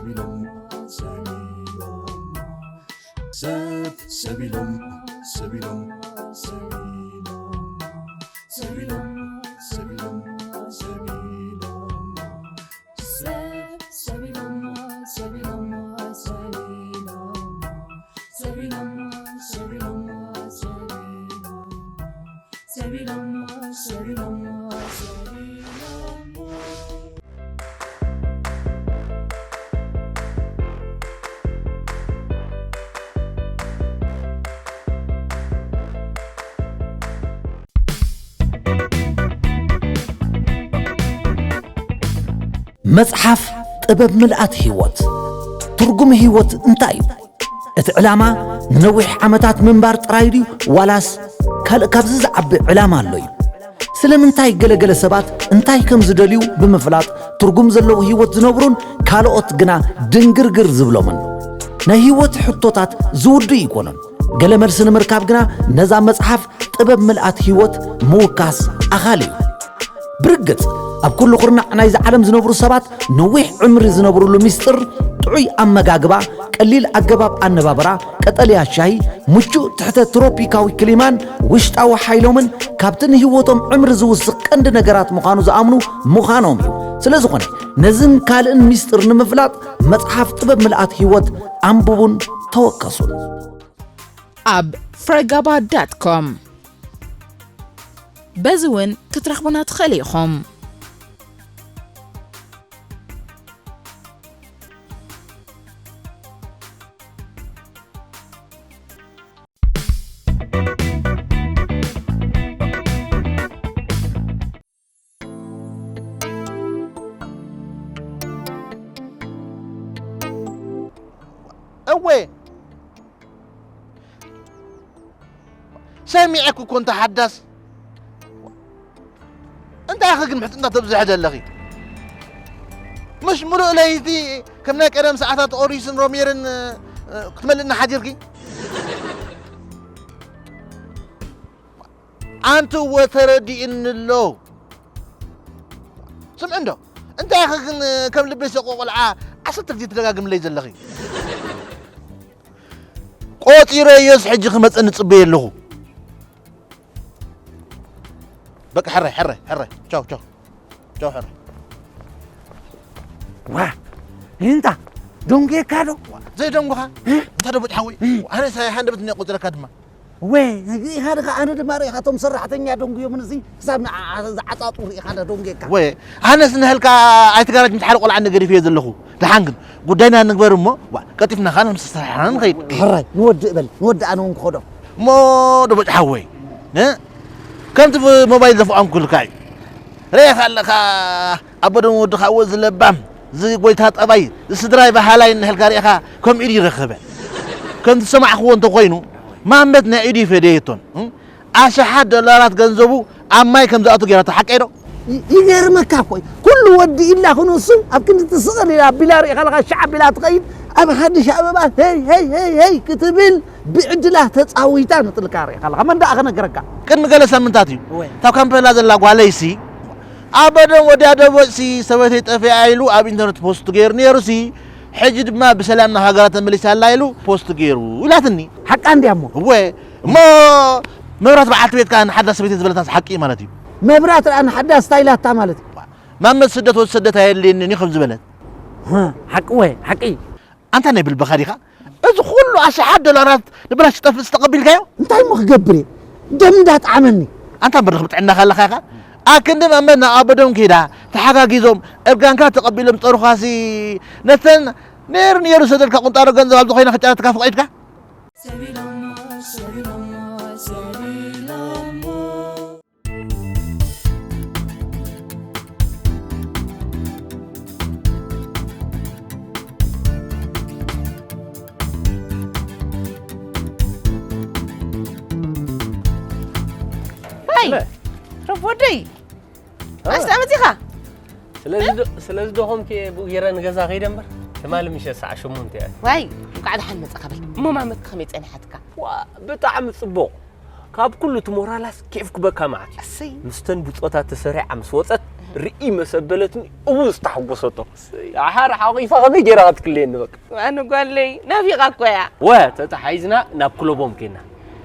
ሰቢሎም፣ ሰቢሎም፣ ሰብ ሰቢሎም፣ ሰቢሎም፣ ሰቢሎም፣ ሰቢሎም፣ ሰቢሎም፣ ሰቢሎም፣ ሰብ ሰቢሎም፣ ሰቢሎም፣ ሰቢሎም፣ ሰቢሎም፣ ሰቢሎም፣ ሰቢሎም፣ ሰቢሎም፣ ሰቢሎም። መጽሓፍ ጥበብ ምልኣት ህይወት። ትርጉም ህይወት እንታይ እዩ? እቲ ዕላማ ንነዊሕ ዓመታት ምንባር ጥራይ ድዩ፣ ዋላስ ካልእ ካብዚ ዝዓቢ ዕላማ ኣሎ እዩ? ስለምንታይ ገለገለ ሰባት እንታይ ከም ዝደልዩ ብምፍላጥ ትርጉም ዘለዎ ህይወት ዝነብሩን ካልኦት ግና ድንግርግር ዝብሎምን? ናይ ህይወት ሕቶታት ዝውዱ ኣይኮኑን። ገለ መልሲ ንምርካብ ግና ነዛ መጽሓፍ ጥበብ ምልኣት ህይወት ምውካስ ኣኻሊ እዩ። ብርግጽ፣ ኣብ ኩሉ ኩርናዕ ናይዚ ዓለም ዝነብሩ ሰባት ነዊሕ ዕምሪ ዝነብሩሉ ምስጢር ጥዑይ ኣመጋግባ፣ ቀሊል ኣገባብ ኣነባብራ፣ ቀጠልያ ሻሂ፣ ምቹእ ትሕተ ትሮፒካዊ ክሊማን ውሽጣዊ ሓይሎምን ካብቲ ንህይወቶም ዕምሪ ዝውስኽ ቀንዲ ነገራት ምዃኑ ዝኣምኑ ምዃኖም እዩ። ስለ ዝኾነ፣ ነዝን ካልእን ምስጢር ንምፍላጥ መጽሓፍ ጥበብ ምልኣት ህይወት ኣንብቡን ተወከሱን። ኣብ ፍረጋባ ዳት ኮም በዚ እውን ክትረኽቡና ትኽእሉ ኢኹም። እወ፣ ሰሚዐኪ እኮ እንተ ሓዳስ። እንታይ ኢኺ ግን ምሕጽንታ ተብዝሒ ዘለኺ? ምሽ ምሉእ ለይቲ ከም ናይ ቀደም ሰዓታት ኦሪስን ሮሜርን፣ እ፣ ክትመልእና ሓዲርኪ? ኣንቲ እወ ተረዲእኒ ኣሎ። ስምዒ እንዶ፣ እንታይ ኢኺ ግን ከም ልበይ ሰቆ ቆልዓ ዓሰርተ ግዜ ትደጋግምለይ ዘለኺ? ቆጺረዮስ ሕጂ ክመጸኒ ጽበየ ኣለኹ። በቃ ሕራይ፣ ሕራይ፣ ሕራይ። ቻው፣ ቻው። ቻው ሕራይ። ዋ፣ እንታ ደንጉየካ ዶ? ዘይደንጉኻ? እ? እንታ ዶ በጭ ሓወይ? እ? ኣነ ሳይ ሃንደበት እኒኣ ቆጺረካ ድማ። ወይ፣ ርኢኻ ድኻ? ኣነ ድማ ርኢኻ፣ እቶም ሰራሕተኛ ደንጉዮምን እዚ ክሳብ ንዓ-፣ ዝዓጻጹ ርኢኻ ዶ ደንጉየካ? ወይ፣ ኣነስ ንህልካ ኣይትጋራጅ ምስ ሓደ ቆልዓ ገዲፈዮ ዘለኹ። ደሓን ግን፣ ጉዳይና ንግበር እሞ፣ ዋ፣ ቀልጢፍና ኸኣ ምስ ሰራሕና ንኸይድ። ሕራይ፣ ንወድእ በል፣ ንወድእ ኣነ እውን ክኸዶ። እሞ ዶ በጭ ሓወይ፣ እ? ከምቲ ብ-፣ ሞባይል ዘፍዖም ክልካ እዩ። ርኢኻ ኣለኻ፣ ኣቦ ደም ወድኻ እወ ዝለባም፣ ዝጎይታ ጠባይ፣ ዝስድራይ በሃላይ እንሕልካ ርኢኻ፣ ከም ኢዱ ይረኸበ። ከም ዝሰማዕኽዎ እንተኾይኑ፣ ማመት ናይ ኢዱ ይፈደየቶን፣ እ? ኣሽሓት ዶላራት ገንዘቡ ኣብ ማይ ከም ዝኣቱ ገይራቶ፣ ሓቀይ ዶ? ይ-፣ ይገርመካ እኮ እዩ። ኩሉ ወዲ ኢላ ኹኑ እሱ ኣብ ክንዲ ትስቕል ኢላ ኣቢላ ርኢኻ ኣለኻ፣ ሻዕ ኣቢላ ትኸይድ፣ ኣብ ሓድሽ ኣበባ ሄይ፣ ሄይ፣ ሄይ፣ ሄይ ክትብል ብዕድላ ተጻዊታ ንጥልካ ርኢኻ ኣለኻ። መን ደኣ ክነግረካ? ቅድሚ ገለ ሳምንታት እዩ። እወ። እታ ካምፓላ ዘላ ጓለይሲ፣ ኣበደን ወድያ ደቦጭሲ ሰበይተይ ጠፊኣ ኢሉ ኣብ ኢንተርነት ፖስት ገይሩ ነይሩሲ፣ ሕጂ ድማ ብሰላም ናብ ሃገራ ተመሊሳ ኣላ ኢሉ ፖስት ገይሩ ኢላትኒ። ሓቃ እንድያ እሞ? እወ፣ እሞ መብራት በዓልቲ ቤትካ ንሓዳስ ሰበይቲ ዝበለታስ ሓቂ እዩ ማለት እዩ። መብራት ደኣ ንሓዳስ እንታይ ኢላታ ማለት እዩ? ማመት ስደት ወዲ ስደት ኣየድልየንን እዩ ከም ዝበለት። ሃ፣ ሓቂ እወ፣ ሓቂ። ኣንታ ናይ ብልብኻ ዲኻ? እዚ ኩሉ ኣሽሓት ዶላራት ንብላሽ ጠፍእስ ተቐቢልካዮ? እንታይ እሞ ክገብር እየ? ደም እንዳጠዓመኒ። ኣንታ እምበር ርኽቢ ጥዕናኻ ኣለኻ ኢኻ? ኣክንዲ መመድ ናብ ኣበዶም ከይዳ፣ ተሓጋጊዞም፣ እርጋንካ ተቐቢሎም ዝጠሩኻሲ፣ ነተን ነይሩ ነይሩ ሰደድካ ቁንጣሮ ገንዘብ ኣብ ዝኾይና ክጫረትካ ፈቒድካ? ሰቢሎሞ፣ ሰቢሎሞ፣ ሰቢሎሞ። ሃይ፣ ስለ ረብ ወደይ፣ እ? ኣስታ መጺኻ? ስለዚ ዶ-፣ ስለዚ ደኾምኪ እየ ብኡ ገይረ ንገዛ ከይደ እምበር፣ ትማሊ ምሸት ሰዓት ሸሞንተ እያ። ዋይ፣ እንኳዕ ደሓን መጻኻ በል። እሞ ማመትካ ከመይ ጸኒሓትካ? ዋ፣ ብጣዕሚ ጽቡቕ። ካብ ኩሉ እቲ ሞራላስ ኬፍ ክበካ መዓት እዩ። እሰይ። ምስተን ብጾታት ተሰሪዓ ምስ ወጸት፣ ርኢ መሰበለትኒ እው ዝተሓጎሰቶ። ኣሓር ሓቂፋ ከመይ ገይራ ክትክልየኒ በቃ። ኣነ ጓለይ ናፊቓ እኮ እያ። ወ ተተሓይዝና ናብ ክለቦም ኬና።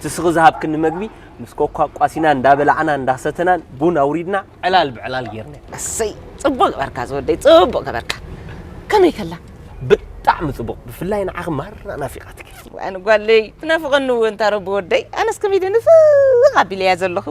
ትስኺ ዝሃብክኒ መግቢ ምስ ኮኳ ቋሲና እንዳበላዕና እንዳሰተናን ቡን ኣውሪድና ዕላል ብዕላል ጌርና። እሰይ፣ ጽቡቕ ገበርካ ዝወደይ፣ ጽቡቕ ገበርካ። ከመይ ከላ? ብጣዕሚ ጽቡቕ፣ ብፍላይ ንዓኺ ማራ ናፊቓትኪ። ኣነ ጓለይ ትናፍቐኒ እውን ታረቡ ወደይ። ኣነስ ከመይ ኢለ ንፍቕ ኣቢለያ ዘለኹ።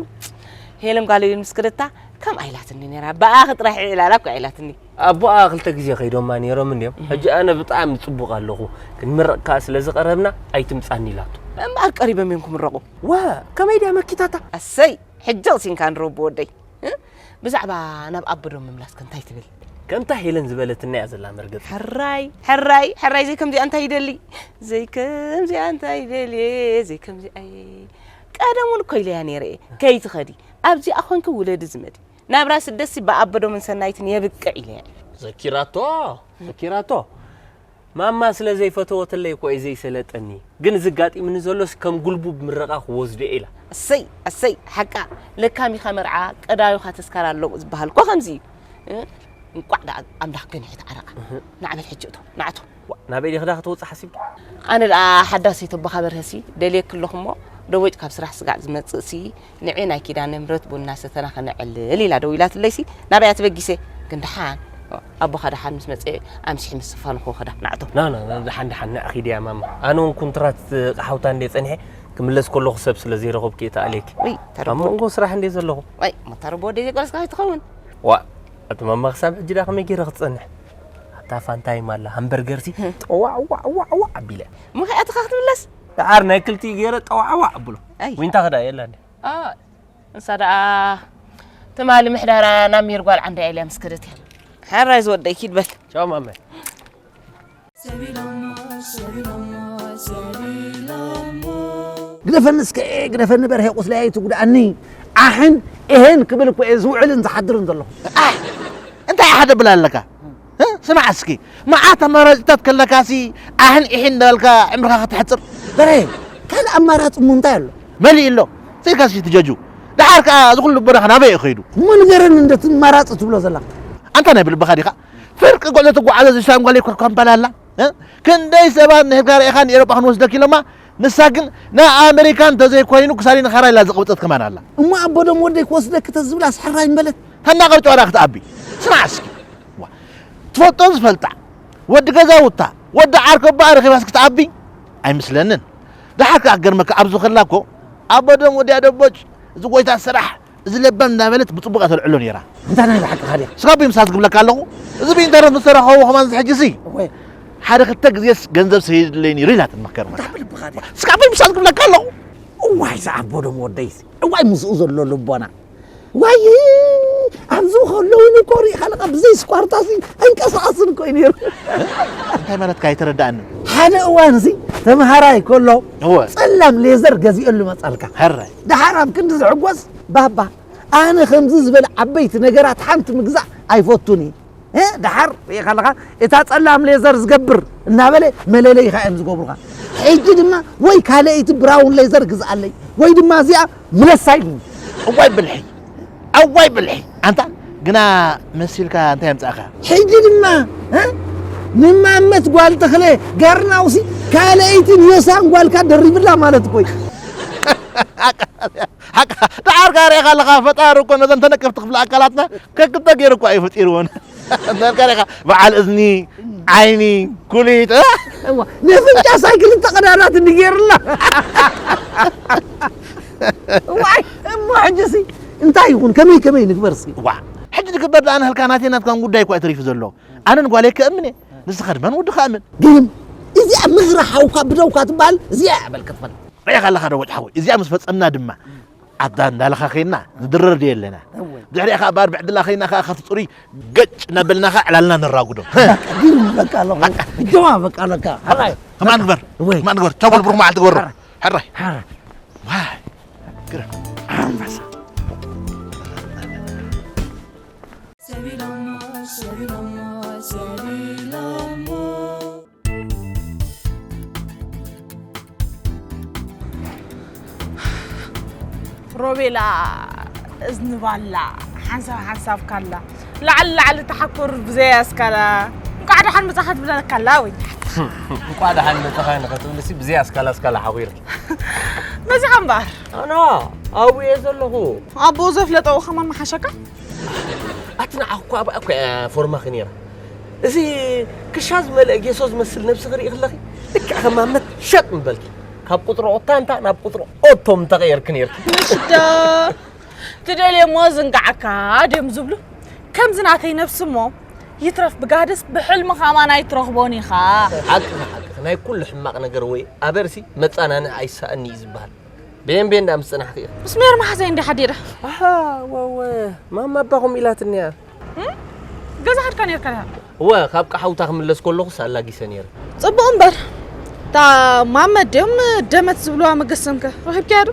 ሄለን ጓለይ ምስ ክልታ ከም ኣይላትኒ ነራ፣ ብኣኺ ጥራሕ ዕላላ እኮ ኣይላትኒ። ኣቦኣ ክልተ ግዜ ከይዶማ ነይሮም እንድዮም። ሕጂ ኣነ ብጣዕሚ ጽቡቕ ኣለኹ፣ ክንምረቕካ ስለ ዝቐረብና ኣይትምጻኒ ኢላቶ። እምበኣር ቀሪቦም እዮም ክምረቑ። ዋ፣ ከመይ ድያ መኪታታ? ኣሰይ፣ ሕጂ ቕሲንካ ንረቡ ወደይ። እ? ብዛዕባ ናብ ኣቦዶም ምምላስከ እንታይ ትብል? ከምታ ሄለን ዝበለትና እያ ዘላ መርገጽ። ሕራይ፣ ሕራይ፣ ሕራይ፣ ዘይ ከምዚኣ እንታይ ይደሊ? ዘይ ከምዚኣ እንታይ ይደልየ? ዘይ ከምዚኣ እየ። ቀደም እውን እኮ ኢለያ ነይረ እየ። ከይትኸዲ፣ ኣብዚኣ ኾንኪ ውለዲ ዝመዲ። ናብራ ስደትሲ ብኣበዶምን ሰናይትን የብቅዕ ኢለያ እየ። ዘኪራቶ፣ ዘኪራቶ። ማማ ስለ ዘይፈተወትለይ እኮ እዩ ዘይሰለጠኒ። ግን እዚ ኣጋጢምኒ ዘሎስ ከም ጉልቡብ ምረቓ ክወስዶ እየ ኢላ። እሰይ፣ እሰይ፣ ሓቃ። ለካሚኻ መርዓ ቀዳዩኻ ተስካር ኣሎ ዝበሃል እኮ ከምዚ እዩ። እ? እንቋዕ ደኣ ኣምላኽ ገኒሑ ተዓረቓ። እህ። ንዓ በል ሕጂ እቶ፣ ንዓቶ። ዋ፣ ናበይ ዲኺ ደኣ ክትወጽእ ሓሲብኪ? ኣነ ደኣ ሓዳሰይ ተቦኻ በርሀሲ ደልየኪ ኣለኹ እሞ፣ ደቦጭ ካብ ስራሕ ስጋዕ ዝመጽእሲ፣ ንዒ ናይ ኪዳነ ምሕረት ቡና ሰተና ከነዕልል ኢላ ደዊላትለይሲ፣ ናበያ ተበጊሰ። ግን ደሓን፣ ኣቦኻ ደሓን ምስ መጸ፣ ኣምሲሒ ምስ ዝፋንኹ ኸዳ፣ ንዓቶ። ና፣ ና፣ ና፣ ደሓን፣ ደሓን፣ ንዕ ኺድያ ማማ። ኣነ እውን ኩንትራት ቃሓውታ እንደ ጸኒሐ፣ ክምለስ ከለኹ ሰብ ስለ ዘይረኸብኩ እየ ተኣልየኪ። ወይ፣ ተረቦ። ኣብ መንጎ ስራሕ እንደ ዘለኹ። ወይ፣ እሞ ተረቦ ወደይ ዘይቆለስካ ኣይትኸውን። ዋ፣ ኣቲ ማማ ክሳብ ሕጂ ደኣ ከመይ ገይረ ክትጸንሕ? ኣታ ፋንታይ ማላ ሃምበርገርሲ ጠዋዕ ዋዕ ዋዕ ዋዕ ኣቢለ። ምኽንያትኻ ክትምለስ? ደሓር ናይ ክልቲኡ ገይረ ጠዋዕ ዋዕ ኣብሎ። ኣይ። ዊንታ ኸዳ የላ እንዴ? ኣ፣ ንሳ ደኣ ትማሊ ምሕዳራ ናብ ሜርጓል ዓንዳ ኢልያ ምስ ከደት እያ። ሕራይ ዝወደይ ኪድ በል። ቻው ማመ። ግደፈኒ እስከ፣ ግደፈኒ በርሄ፣ ቁስለይ ኣይትጉድኣኒ። ኣሕን እሄን ክብል እኮ እየ ዝውዕልን ዝሓድርን ዘለኹ። ኣሕ፣ እንታይ ኣሕ ደብል ኣለካ? እ? ስማዕ እስኪ፣ መዓት ኣማራጺታት ከለካሲ ኣሕን ኢሒን እንዳበልካ ዕምርኻ ከተሕጽር? በርሄ፣ ካልእ ኣማራጺ እሞ እንታይ ኣሎ? መሊኡ ኣሎ። ስኢልካ እስኪ ትጀጁ። ደሓር ከኣ እዚ ኩሉ ልቦናኻ ናበይ እዩ ከይዱ? እሞ ንገረኒ፣ እንደ ኣማራጺ ትብሎ ዘለኻ። ኣንታ ናይ ብልብኻ ዲኻ? ፍርቂ ጉዕዞ ትጓዓዞ ዝሳን ጓለይ ኮርኳምባላላ? እ? ክንደይ ሰባት ንህብካ ርኢኻ ንኤውሮጳ ክንወስደኪ ኢሎማ፣ ንሳ ግን ንኣመሪካ እንተዘይኮይኑ ክሳዲ ንኻራ ኢላ ዝቐብጸት ከማን ኣላ። እሞ ኣቦዶም ወደይ ክወስደኪ ተዝብላስ ሕራይ ምበለት። ተናቐብ ጨዋዳ ክትኣቢ። ስማዕ እስኪ። ዋ፣ ትፈልጦ ዝፈልጣ፣ ወዲ ገዛውታ፣ ወዲ ዓርከባ ረኺባስ ክትኣቢ? ኣይምስለንን። ደሓር ከኣ ክገርመካ፣ ኣብዚ ከላ እኮ ኣቦዶም ወዲ ኣደቦጭ፣ እዚ ጎይታ ስራሕ፣ እዚ ለባም እንዳበለት ብጽቡቕ እያ ተልዕሎ ነይራ። እንታይ ናይ ብሓቂ ኻድያ? ስጋብ ምሳስ ክብለካ ኣለኹ። እዚ ብኢንተርነት ምስ ተረኸቡ ከማን እዚ ሕጂ ሲ፣ እወ። ሓደ ክልተ ግዜስ ገንዘብ ሰይድለይ ነይሩ ኢላ ትመከር መታ። እንታይ ብልብኻ ድያ? ስጋብ ምሳስ ክብለካ ኣለኹ። እዋይ፣ ዝኣቦዶም ወደይሲ። እዋይ፣ ምስኡ ዘሎ ልቦና። ዋይ፣ ኣብዚ ከለዉ እኮ ሪኢኻ ኣለኻ፣ ብዘይ ስኳርታሲ ኣይንቀሳቐስን እኮ እዩ ነይሩ። እንታይ ማለትካ? ኣይተረዳእንን። ሓደ እዋንሲ ተምሃራይ ከሎ እወ። ጸላም ሌዘር ገዚኦሉ መጻልካ። ሕራይ። ደሓር ኣብ ክንዲ ዝሕጎስ፣ ባባ፣ ኣነ ከምዚ ዝበለ ዓበይቲ ነገራት ሓንቲ ምግዛእ ኣይፈቱን እየ። እ፣ ደሓር ሪኢኻ ኣለኻ፣ እታ ጸላም ሌዘር ዝገብር እናበለ መለለይኻ እዮም ዝገብሩኻ። ሕጂ ድማ ወይ ካልኣይቲ ብራውን ሌዘር ግዝኣለይ፣ ወይ ድማ እዚኣ ምለሳ ኢሉኒ። እዋይ ብልሒ፣ እዋይ ብልሒ። ኣንታ ግና መሲልካ እንታይ ኣምጻእካ? ሕጂ ድማ፣ እ፣ ንማመት ጓል ተኽለ ጋርናውሲ ካልኣይቲ ንዮሳን ጓልካ ደሪብላ ማለት እኮ እዩ። ሓቃ፣ ደሓር ከኣ ርኢኻ ኣለኻ፣ ፈጣሪ እኮ ነዘን ተነቀፍቲ ክፍሊ ኣካላትና ከክልተ ገይሩ እኮ እዩ ፈጢርወን። ነርካ ርኢኻ፣ በዓል እዝኒ፣ ዓይኒ፣ ኩሊት፣ እ? እዋ፣ ነፍንጫ ሳይክል ተቐዳዳት እንዲ ገይሩላ። ዋይ፣ እሞ ሕጂሲ እንታይ ይኹን? ከመይ ከመይ ንግበር እስኪ? ዋ፣ ሕጂ ንግበር ደኣ ንህልካ ናተይ ናትካን ጉዳይ እኮ እዩ ተሪፉ ዘሎ። ኣነን ጓለይ ከእምን እየ፣ ንስኻ ድማ ንወድኻ እምን። ግን እዚኣ ምኽሪ ሓውካ ብደውካ ትበሃል፣ እዚኣ እያ በል ክትፈል። ርኢኻ ኣለኻ ዶ ወጭ ሓወይ? እዚኣ ምስ ፈጸምና ድማ፣ ኣታ እንዳለኻ ኸይና ንድረር ድየ ኣለና። እወ። ብድሕሪኣ ኸኣ ባር ብዕድላ ኸይና ኸኣ ካብቲ ጽሩይ ገጭ እናበልና ኸኣ ዕላልና ነራጉዶ። በቃ፣ ግን በቃ ኣለኹ። በቃ። ጀማ በቃ ኣለካ። ሕራይ። ከማን ግበር። እወ። ከማን ግበር። ቻው፣ በል ብሩኽ መዓልቲ ግበሮ። ሕራይ። ሕራይ። ሕራይ። ዋይ። ግረ። ኣንበሳ። ሮቤላ እዝኒ ባላ ሓንሳብ ሓንሳብ ካላ ላዕሊ ላዕሊ ተሓኩር ብዘይ ኣስካላ። እንኳዕ ደሓን መጻኻ ትብለካ ኣላ ወይ? እንኳዕ ደሓን መጻኻ ንኸትብልሲ ብዘይ ኣስካላ ኣስካላ ሓዊርኪ። መጺኻ እምበኣር። ኣነ ኣብኡ እየ ዘለኹ። ኣቦ ዘፍለጠኡ ከማን መሓሸካ? ኣቲ ንዓኹ እኮ ኣብኣ እኮ እያ ፎርማኺ ነይራ። እዚ ክሻ ዝመልአ ጌሶ ዝመስል ነብስኺ ርኢኺ ኣለኺ? ልክዕ ከም ማመት ሸጥ ምበልኪ። ካብ ቁጽሪ ኦታ እንታ ናብ ቁጽሪ ኦቶም ተቐየርኪ ነይርኪ። ምሽዳ ትደልየሞ ዝንጋዓካ ድዮም ዝብሉ? ከምዚ ናተይ ነብሲ እሞ ይትረፍ ብጋህድስ ብሕልሚ ኻማን ኣይትረኽቦን ኢኻ። ሓቅኺ፣ ሓቅኺ። ናይ ኩሉ ሕማቕ ነገር ወይ ኣበርሲ መጸናንዒ ኣይሳእኒ እዩ ዝበሃል። ቤን ቤን ዳ ምጽናሕኪ ኢኺ። ምስ ሜር መሓዘይ እንዲ ሓዲረ። ኣሃ፣ ወወ፣ ማማ ኣባኹም ኢላትኒ እያ። እም? ገዛ ሓድካ ኔርካ ዲኻ? እወ፣ ካብ ቀሓውታ ክምለስ ከለኹስ ኣላጊሰ ኔረ። ጽቡቕ እምበር፣ እታ ማመ ድዮም ደመት ዝብልዋ መገሰምከ ረኺብካያ ዶ?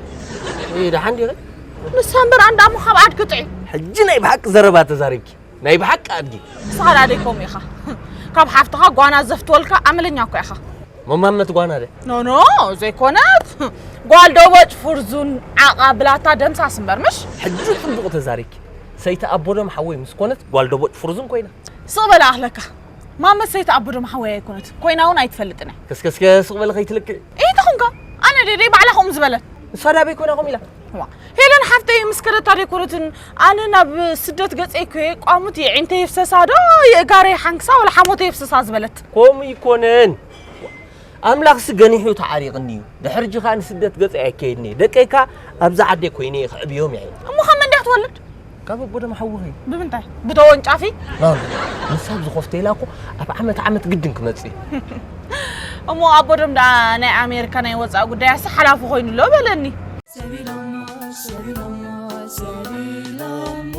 እ፣ ደሓን ዲኺ? ንሳ እምበር ኣንዳ እሞ ካብ ዓድ ክጥዒ። ሕጂ ናይ ብሓቂ ዘረባ ተዛሪብኪ። ናይ ብሓቂ ኣድጊ። ንስኻ ደኣ ደይከምኡ ኢኻ። ካብ ሓፍትኻ ጓና ዘፍትወልካ ኣመለኛ እኮ ኢኻ። መማመት ጓና ደ? ኖ፣ ኖ፣ ዘይኮነት። ጓል ደቦጭ ፍርዙን ዓቓ ብላታ ደምሳስ እምበር፣ ምሽ? ሕጂ ጽቡቕ ተዛሪብኪ። ሰይቲ ኣቦዶም ሓወይ ምስ ኮነት ጓል ደቦጭ ፍርዙን ኮይና። ስቕ በል ኣኽለካ። ማመት ሰይቲ ኣቦዶም ሓወይ ኣይኮነት። ኮይና እውን ኣይትፈልጥን እያ። ከስከስከ ስቕ በሊ ከይትልክዕ። ኢተኹንካ። ኣነ ደደይ ባዕላ ከምኡ ዝበለት። ንሳ ዳበይ ኮይና ከምኡ ኢላ? ዋ፣ ሄለን ሓፍተይ ምስ ከደታ ደይኮነትን ኣነ ናብ ስደት ገጸይ እኮ እየ ቋሙት የዒንተይ የፍሰሳ ዶ የእጋረይ ሓንክሳ ወላ ሓሞተይ የፍሰሳ ዝበለት። ከምኡ ይኮነን። ኣምላኽሲ ገኒሑ ተዓሪቕኒ እዩ። ድሕሪ ሕጂ ኸኣ ንስደት ገጸይ ኣይከይድን እየ። ደቀይ ከኣ ኣብዛ ዓደይ ኮይነ እየ ከዕብዮም እየ። እሞ ካብ መን ዲኻ ትወልድ? ካብ ኣቦ ደም ሓውኺ። ብምንታይ? ብተወንጫፊ? ናው፣ ንሳ ኣብዚ ኮፍቴላ እኮ ኣብ ዓመት ዓመት ግድን ክመጽእ እዩ። እሞ ኣቦ ደም ደኣ ናይ ኣሜሪካ ናይ ወጻኢ ጉዳያሲ ሓላፊ ኮይኑ ኣሎ በለኒ። ሰቢሎሞ፣ ሰቢሎሞ፣ ሰቢሎሞ።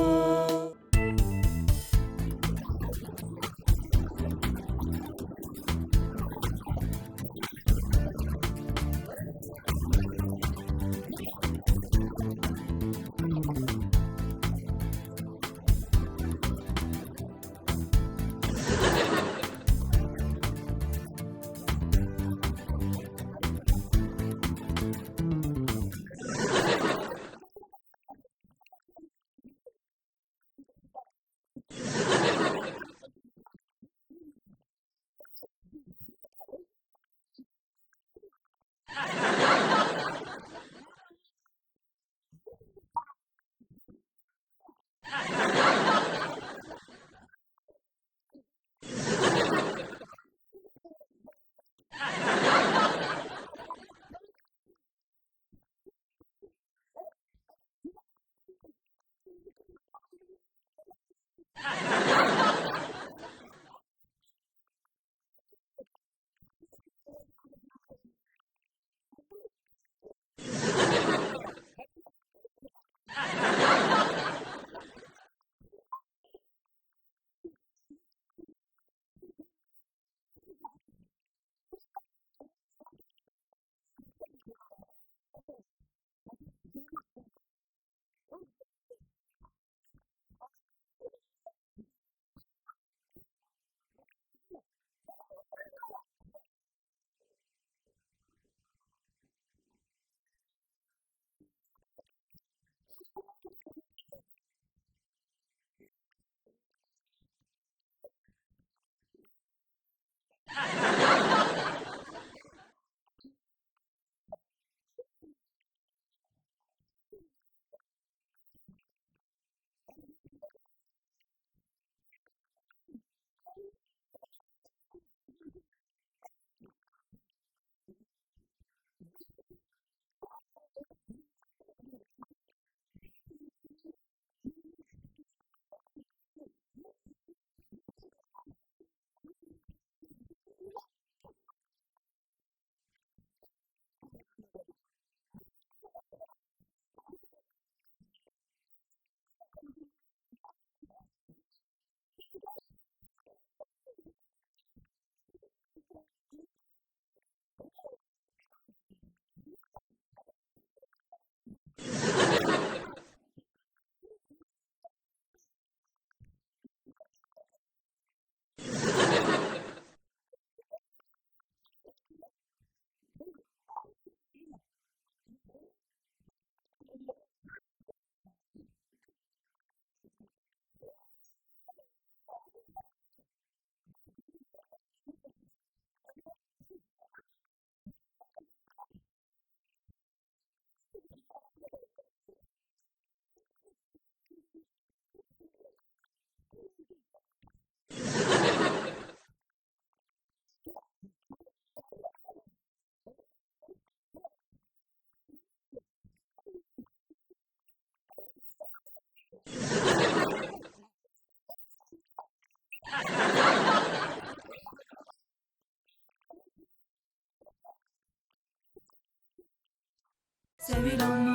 ሰቢሎሞ፣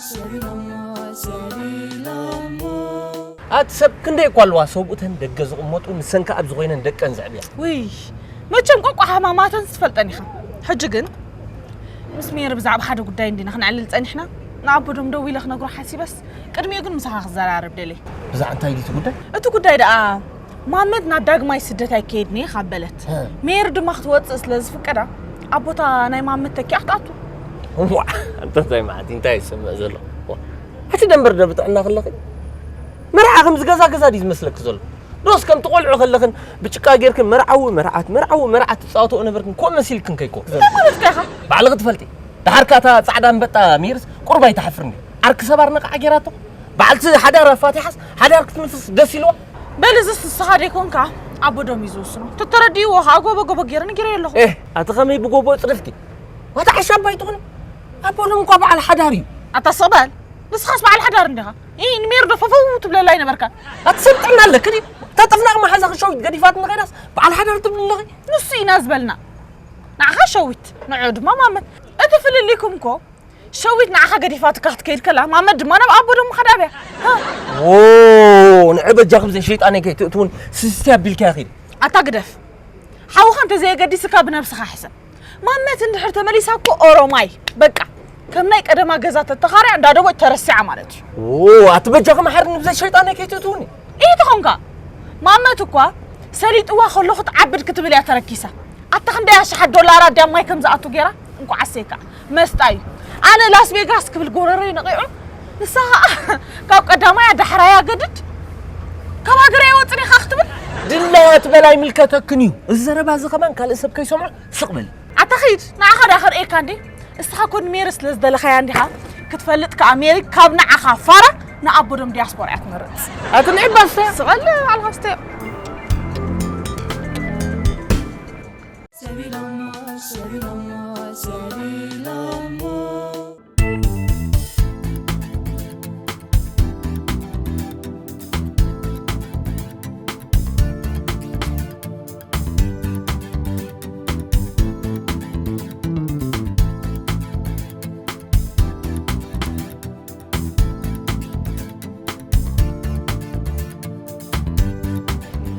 ሰቢሎሞ፣ ሰቢሎሞ። ኣቲ ሰብ ክንደይ እኳ ኣለዋ ሰብኡተን ደገ ዝቕመጡ፣ ንሰን ከኣ ኣብዚ ኮይነን ደቀን ዘዕብያ። ውይ፣ መቸም ቆቋ ሃማማተን ዝፈልጠን ኢኻ። ሕጂ ግን ምስ ሜሪ ብዛዕባ ሓደ ጉዳይ እንዲና ክነዕልል ጸኒሕና። ንኣቦዶም ደዊለ ክነግሮ ሓሲበስ፣ ቅድሚኡ ግን ምሳኻ ክዘራረብ ደልየ። ብዛዕባ እንታይ ድዩ እቲ ጉዳይ? እቲ ጉዳይ ደኣ ማመት ናብ ዳግማይ ስደት ኣይከየድን እየ ካብ በለት፣ እ። ሜሪ ድማ ክትወጽእ ስለ ዝፍቀዳ፣ ኣቦታ ናይ ማመት ተኪኣ ክትኣቱ። ዋዕ፣ ኣንተ እንታይ መዓት፣ እንታይ ይሰምዕ ዘሎ? ዋዕ፣ ሕጂ ደንበር ዶ ብጥዕና ከለኺ? መርዓ ከምዚ ገዛ ገዛ ድዩ ዝመስለኪ ዘሎ? ዶስ ከምቲ ቆልዑ ከለኽን ብጭቃ ጌርክን መርዓዊ መርዓት፣ መርዓዊ መርዓት ትጻወትኦ ነበርክን፣ ከምኡ መሲልክን ከይኮ። እንታይ ማለትካ ኢኻ? ባዕልኺ ትፈልጢ። ደሓር ከኣ እታ ጻዕዳ ኣንበጣ ሜርስ ቁርብ ኣይትሓፍርን ድያ? ዓርኪ ሰባር ነቓዕ ጌራቶ። በዓልቲ ሓዳር ኣፋቲሓስ ሓዳር ክትምስርት ደስ ኢልዋ። በል እዝስ ንስኻ ደይኮንካ ኣቦዶም እዩ ዝውስኖ። ተተረዲእዎ ኸኣ ጎቦ ጎቦ ጌረ ነጊረዮ ኣለኹ። ኤህ፣ ኣቲ ኸመይ ብጎቦ ጽሪፍኪ? ዋታ ዓሻ ኣባይ ትኹኒ? ኣቦዶም እኳ በዓል ሓዳር እዩ። ኣታ ስቕ በል። ንስኻስ በዓል ሓዳር እንዲኻ። ኢ ንሜር ዶ ፈፈው ትብለላ ኣይነበርካን? ኣቲ ሰብ ጥዕና ኣለኪ ድዩ? እታ ጥፍናቕ መሓዛ ክሸዊት ገዲፋትኒ ኸይዳስ በዓል ሓዳር ትብሊ ኣለኺ? ንሱ ኢና ዝበልና። ንዓኻ ሸዊት፣ ንዑ ድማ ማመት። እቲ ፍልልይኩም እኮ ሸዊት ንዓኻ ገዲፋትካ ክትከይድ ከላ፣ ማመት ድማ ናብ ኣቦ ደሞ ከዳ ኣብያ። ሃ። ዎ፣ ንዑ በጃኹም ዘይ ሸይጣነይ ከይትእትውን ስስቲ ኣቢልካያ ኺድ። ኣታ ግደፍ። ሓውኻ እንተዘየገዲስካ ብነብስኻ ሕሰብ። ማመት እንድሕር ተመሊሳ እኮ ኦሮማይ። በቃ፣ ከም ናይ ቀደማ ገዛ ተተኻርያ እንዳ ደቦጭ ተረሲዓ ማለት እዩ። ዎ፣ ኣቲ በጃኹም ሓርኒ ብዘይ ሸይጣነይ ከይትእትውኒ። ኢቲ ኾንካ። ማመት እኳ ሰሊጥዋ ከሎ ክትዓብድ ክትብል እያ ተረኪሳ። ኣታ ክንደይ ኣሽሓት ዶላራት ድያ ማይ ከም ዝኣቱ ገይራ? እንኳዕ ኣሰይካ። መስጣ እዩ። ኣነ ላስ ቬጋስ ክብል ጎረሮይ ነቒዑ። ንሳ ኸኣ ካብ ቀዳማይ ዳሕራይ ኣገድድ። ካብ ሃገር ኣይወጽን ኢኻ ክትብል? ድላያ ትበል ኣይምልከተክን እዩ። እዚ ዘረባ እዚ ከማን ካልእ ሰብ ከይሰምዖ ስቕ በሊ። ኣታ ኺድ፣ ንዓኻ ዳ ከርእየካ እንዴ? እስኻ ኮን ሜሪ ስለ ዝደለኻያ እንዲኻ ክትፈልጥ ከኣ ሜሪ ካብ ንዓኻ ፋራ ንኣቦዶም ዲያስፖራ እያ ትመርጽ። ኣቲ ንዒ ባስተ። ስቐል ኣልኻስተ። ሰቢሎሞ፣ ሰቢሎሞ፣ ሰቢሎሞ።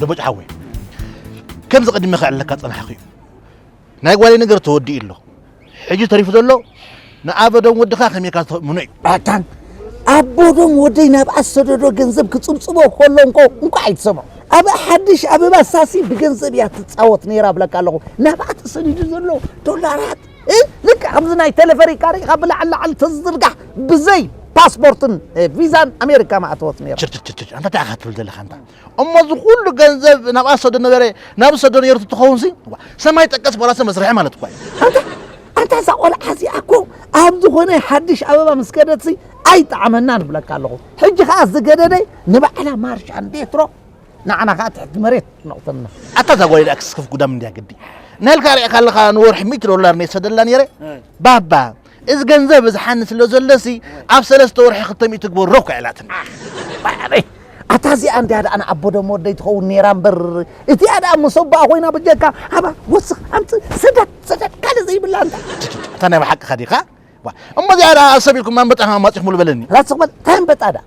ደቦጭ ሓወይ፣ ከምዚ ቀዲመ ከዕለካ ጸናሕኩ እዩ። ናይ ጓለይ ነገር ተወዲኡ ኣሎ። ሕጂ ተሪፉ ዘሎ ንኣበዶም ወድኻ ከመይ ኢልካ ተእምኖ እዩ። ኣታን ኣቦዶም ወደይ ናብ ኣሰደዶ ገንዘብ ክጽብጽቦ ከሎ እንኮ እንኳ ኣይትሰምዖ። ኣብ ሓድሽ ኣበባ ሳሲ ብገንዘብ እያ ትጻወት ነይራ እብለካ ኣለኹ። ናብኣ ተሰዲዱ ዘሎ ዶላራት፣ እ? ልክዕ ከምዚ ናይ ቴሌፈሪካ ርኢኻ ብላዕሊ ላዕሊ ተዝዝርጋሕ ብዘይ ፓስፖርትን፣ እ፣ ቪዛን ኣሜሪካ ምኣተወት ነይራ። ችር፣ ችር፣ ችር፣ ችር። ኣንታ እንታይ ኢኻ ትብል ዘለኻ ኣንታ? እሞ እዚ ኩሉ ገንዘብ ናብ ኣሰዶ ነበረ፣ ናብ ሰዶ ነይሩ ትኸውን ሲ? ዋ፣ ሰማይ ጠቀስ ቦራሰ መስርሒ ማለት እኳ እዩ። ኣንታ፣ ኣንታ እዛ ቆልዓ እዚኣ እኮ ኣብ ዝኾነ ሓድሽ ኣበባ ምስ ከደት ሲ ኣይጠዓመናን እብለካ ኣለኹ። ሕጂ ኸኣ ዝገደደ ንባዕላ ማርሻን ዴትሮ ንዓና ኸኣ ትሕቲ መሬት ነቑተልና። ኣታ እዛ ጓል ደኣ ክስክፍ ጉዳም እንድያ ግዲ። ናይልካ ሪእካ ኣለኻ ንወርሒ ሚእቲ ዶላር ነይ ሰደላ ነይረ። እ። ባባ፣ እዚ ገንዘብ እዚ ሓኒ ስለ ዘሎ ሲ ኣብ ሰለስተ ወርሒ ክልተ ሚእቲ ትግበሮ እኮ ኢላትኒ። ኣታ እዚኣ እንድያ ደኣ ንኣቦ ደሞ ወደይ ትኸውን ነይራ እምበር፣ እቲኣ ደኣ መሶባ ኮይና በጀካ ሃባ ወስኽ ኣምጽእ ሰደድ ሰደድ ካልእ ዘይብላ እንታ። እታ ናይ ብሓቅኻ ዲኻ? ዋ፣ እሞ እዚኣ ደኣ ኣብ ሰብ ኢልኩም ኣንበጣ ከማን ማጺኹምሉ በለኒ። ላጽቕ በል፣ እንታይ ኣንበጣ ደኣ?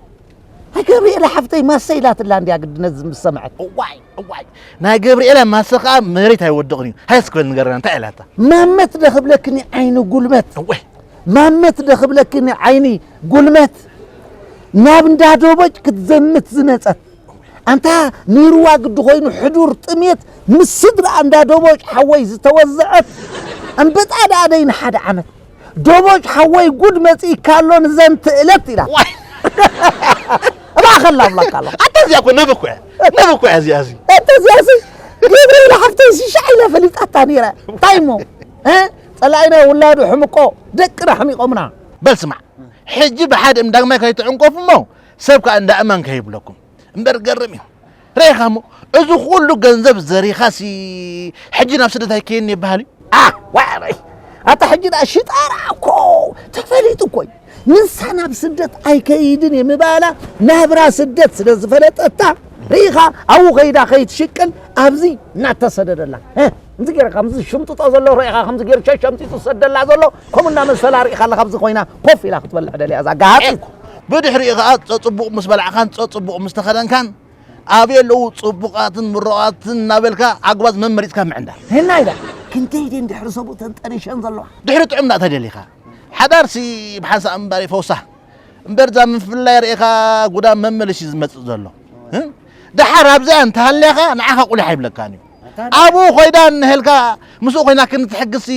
ኣይ ገብርኤል ሓፍተይ ማሰ ኢላትላ እንድያ ግዲ ነዚ ምስ ሰምዐት። እዋይ፣ እዋይ። ናይ ገብርኤል ማሰ ኸኣ መሬት ኣይወድቕን እዩ። ሃይ እስኪ በል ንገረና፣ እንታይ ኢላታ? ማመት ዶ ክብለክኒ ዓይኒ ጉልበት። እወይ። ማመት ዶ ክብለክኒ ዓይኒ ጉልመት። ናብ እንዳ ዶቦጭ ክትዘምት ዝመጸት። ኣንታ ነይርዋ ግዲ ኮይኑ ሕዱር ጥሜት ምስ ስድራ እንዳ ዶቦጭ ሓወይ ዝተወዘዐት። ኣንበጣ ደኣ ደይ ንሓደ ዓመት። ዶቦጭ ሓወይ ጉድ መጺእካ ኣሎ ንዘንቲ እለት ኢላ። ዋይ። እባኸላ ኣብላካ ኣለኹ። ኣታ እዚኣ እኮ ነብ እኮ እያ። ነብ እኮ እያ እዚኣ እዚ። ኣታ እዚኣ እዚ ገብርኤል ሓፍተይ ሽሻዕ ኢለ ፈሊጣታ ነይረ። እንታይ እሞ? እ? ጸላኢና ውላዱ ሕምቆ ደቅና ኣሕሚቖምና። በል ስማዕ፣ ሕጂ ብሓደ እም ዳግማይ ከይትዕንቀፉ እሞ ሰብ ከኣ እንዳ እማን ከይብለኩም። እምበር ገርም እዩ። ርኢኻ እሞ፣ እዚ ኩሉ ገንዘብ ዘሪኻሲ ሕጂ ናብ ስደት ኣይከይድን ይበሃል እዩ? ኣ፣ ዋዕረይ። ኣታ ሕጂ ደኣ ሽጣራ እኮ ተፈሊጡ እኮ እዩ። ንሳ ናብ ስደት ኣይከይድን እየ ምባላ ናብራ ስደት ስለ ዝፈለጠታ፣ ርኢኻ ኣብኡ ከይዳ ከይትሽቅል ኣብዚ እናተሰደደላ። እ? ከምዚ ገይረ ከምዚ ሽምጥጦ ዘሎ ርኢኻ ከምዚ ገይሩ ሸሸምጢጡ ዝሰደላ ዘሎ ከምኡ እናመሰላ ርኢኻ ኣለኻ ኣብዚ ኮይና ኮፍ ኢላ ክትበልዕ ደልያ እዛ ጋሃፂ እኮ። ብድሕሪኡ ከዓ ፀፅቡቕ ምስ በላዕኻን ፀፅቡቕ ምስ ተኸደንካን ኣበይ ኣለዉ ፅቡቓትን ምሩቓትን እናበልካ ኣጉባዝ መመሪፅካ ምዕንዳር። ህና ኢላ ክንደይ ደን ድሕሪ ሰብኡ ተንጠሪሸን ዘለዋ። ድሕሪ ጥዑም ዳ ተደሊኻ ሓዳርሲ ብሓንሳእ ምንባር ይፈውሳ እምበር እዛ ምፍልላይ ርኢኻ ጉዳ መመልሽ እዩ ዝመፅእ ዘሎ። ደሓር ኣብዚኣ እንተሃልያኻ ንዓኻ ቁሊሕ ኣይብለካን እዩ። ኣብኡ ኮይዳ እንሀልካ ምስኡ ኮይና ክንትሕግዝሲ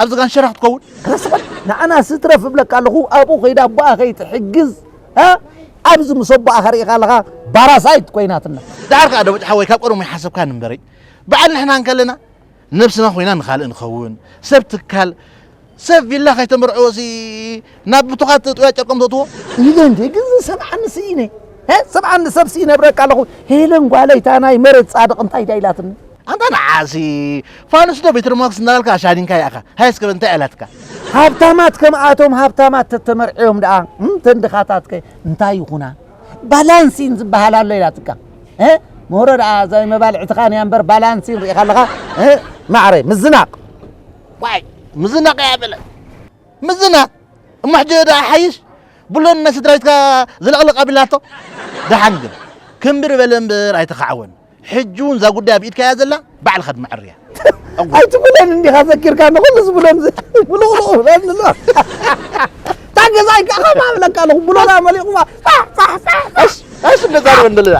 ኣብዚ ጋንሸራ ክትከውን። ረስበል ንኣና ስትረፍ እብለካ ኣለኹ ኣብኡ ኮይዳ ኣቦኣ ከይትሕግዝ እ? ኣብዚ ምስ ኣቦኣ ከርእኻ ኣለኻ ባራሳይት ኮይናትና። ደሓር ከዓ ደቦጭ ሓወይ ካብ ቀደሙ ይሓሰብካ ንበረይ በዓል ንሕና እንከለና ነብስና ኮይና ንኻልእ ንኸውን ሰብ ትካል ሰብ ቪላ ከይተመርዕዎ ሲ ናብ ብቱኻት ጥውያ ጨርቆም ተእትዎ ኢለ እንዴ ግን ዝሰምዓኒ ስኢነ እ? ሰምዓኒ ሰብ ስኢነ እብረካ ኣለኹ ሄለን ጓለይታ ናይ መሬት ፃድቕ እንታይ ዳ ኢላትኒ ኣንታ ንዓሲ ፋኑስ ዶ ቤትርሞክስ እናበልካ ኣሻዲንካ ያኻ ሃይ እስከ እንታይ ኣላትካ ሃብታማት ከምኣቶም ሃብታማት ተተመርዕዮም ደኣ እም፣ ተን ድኻታት ከ እንታይ ይኹና ባላንሲን ዝበሃል ኣሎ ኢላትካ እ? ምህሮ ደኣ እዛ መባልዕትኻ ንያ እምበር ባላንሲን ርኢኻ ኣለኻ እ? ማዕረ ምዝናቕ ዋይ ምዝናቕ እያ በለ ምዝናቕ እሞ ሕጂ ደኣ ሓይሽ ብሎን ናይ ስድራቤትካ ዝለቕልቕ ኣቢላቶ ደሓን ግን ክምብር በለ እምበር ኣይተኻዕወን ሕጂ እውን እዛ ጉዳይ ኣብ ኢድካ እያ ዘላ ባዕልኻ ድመዐርያ ኣይትብለን እንዲኻ ዘኪርካ ንኹሉ ዝብለን ብልቕልቕ ብለን ኣሎ እታ ገዛይ ከዓ ከማ ብለካ ኣለኹ ብሎና መሊቑማ ፋሕ ፋሕ ፋሕ ፋሕ እሽ እሽ እንደዛርበ እንደለና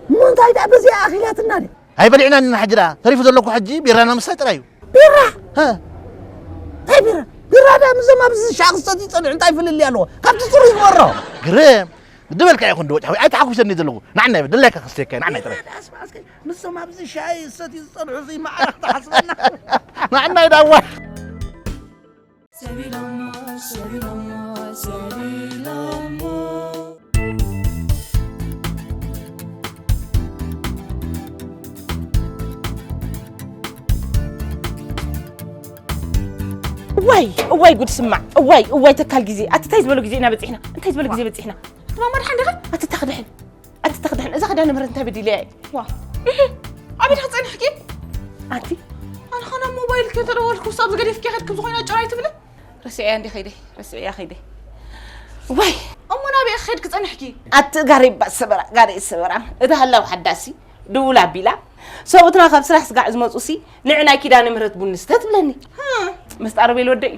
እሞ እንታይ ደኣ በዚኣ ኣኺላትና ድያ ኣይበሊዕናን ኢና ሕጂ ደኣ ተሪፉ ዘለኩ ሕጂ ቢራና ምስታይ ጥራይ እዩ ቢራ እንታይ ቢራ ቢራ ደኣ ምዞም ኣብዚ ሻቕ ዝሰትዩ ጸኒሑ እንታይ ፍልልይ ኣለዎ ካብቲ ጽሩይ ዝበሮ ግርም ዝበልካ ይኹን ዶ ጫዊ ኣይተሓጉሰኒ ዘለኹ ንዓና ይብል ድላይካ ክስተካ ንዓና ይጥራይ ኣስማስከ ምስቶም ኣብዚ ሻይ ዝሰትዩ ዝጸንሑ እዚ መዓረኽ ተሓስበና ንዓና ይዳዋ እዋይ እዋይ ጉድ ስማዕ እዋይ እዋይ ተካል ግዜ ኣቲ እንታይ ዝበሎ ግዜ ኢና በፂሕና እንታይ ዝበሎ ግዜ በፂሕና ማማ ድሓን ዲኻ ኣቲ ተኽድሕን ኣቲ ተኽድሕን እዛ ክዳነ ምህረት እንታይ በዲለያ እየ ዋ ኣበይ ዲኻ ፀኒሕኪ ኣቲ ኣነ ኸና ሞባይል ከተደወልኩ ሳብ ዝገደፍኪ ኸድክም ዝኾይና ጭራይ ትብለ ረሲዐያ እንዲ ኸይደ ረሲዐያ ኸይደ ዋይ እሞ ናበይ ኸድክ ፀኒሕኪ ኣቲ ጋሪ ሰበራ ጋሪ ሰበራ እታ ሃላው ሓዳሲ ድውል ኣቢላ ሰብኡትና ካብ ስራሕ ስጋዕ ዝመፁ ሲ ንዕ ናይ ኪዳነ ምህረት ቡን ንስተ ትብለኒ ምስጣር ቤል ወደ እዩ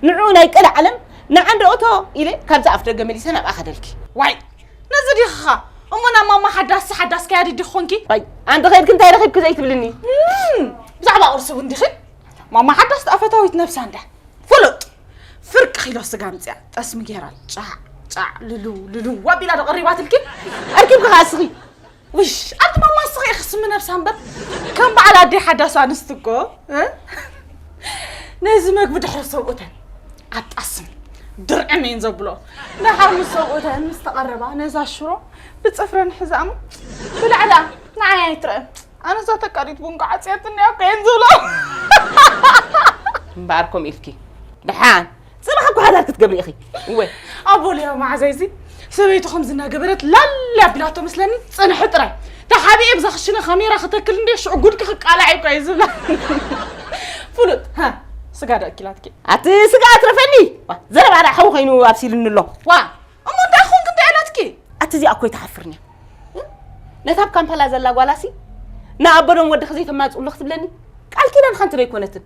ንዑ ናይ ቀል ዓለም ንዓንደ ኦቶ ኢለ ካብዚ ኣፍ ደገ መሊሰ ናብኣ ከደልኪ ዋይ ነዚ ዲኻ እሞ ናብ ማማ ሓዳስ ሓዳስ ከያዲ ዲኾንኪ ኣንቲ ኸድኪ እንታይ ረኺብኪ ዘይትብልኒ ብዛዕባ ቁርሲ እውን ዲኺ ማማ ሓዳስ ኣፈታዊት ነብሳ እንዳ ፍሉጥ ፍርቂ ኪሎ ስጋ ምፅያ ጠስሚ ጌራ ጫዕ ጫዕ ልልው ልልው ኣቢላ ዶ ቀሪባትልኪ ኣርኪብኪ ከዓ እስኺ ውሽ ኣቲ ማማ እስኺ ኢኺ ስሚ ነብሳ እምበር ከም በዓል ኣደይ ሓዳስ ኣንስቲ እኮ እ? ነዚ መግቢ ድሕሪ ሰብኡተን ኣጣስም ድርዕም እየን ዘብሎ ደሓር ምስ ሰብኡተን ምስ ተቐረባ ነዛ ሽሮ ብፅፍረን ሕዛእሞ ብላዕላ ንዓይ ኣይትረአን ኣነ እዛ ተቃዲት ቡን ከዓ ዓፅያትኒ እያ እኮ እየን ዝብሎ እምበኣር ከምኡ ኢልኪ ድሓን ፅባሕ እኮ ሓዳር ክትገብሪ ኢኺ እወ ኣቦልዮ መዓዛይ እዚ ሰበይቱ ከምዚ እናገበረት ላሊ ኣቢላቶ ምስለኒ ፅንሒ ጥራይ ተሓቢኤ ብዛ ክሽነ ካሜራ ክተክል እንደ ሽዑ ጉድኪ ክቃላዕ እኮ እዩ ዝብላ ፍሉጥ ሃ፣ ስጋ ዶ ኣኪላትኪ ኣቲ ስጋ ኣትረፈኒ ዋ፣ ዘረባ ዳ ሓው ኮይኑ ኣብሲልኒ ኣሎ ዋ እሞ እንታይ ኮንክ እንታይ ኣላትኪ ኣቲ እዚኣ እኮ ይትሓፍርኒ ነታ ኣብ ካምፓላ ዘላ ጓላሲ ንኣበዶም ወድኺ ዘይተማፅኡሉ ክትብለኒ ቃል ኪዳን ሓንቲ ዶ ኣይኮነትን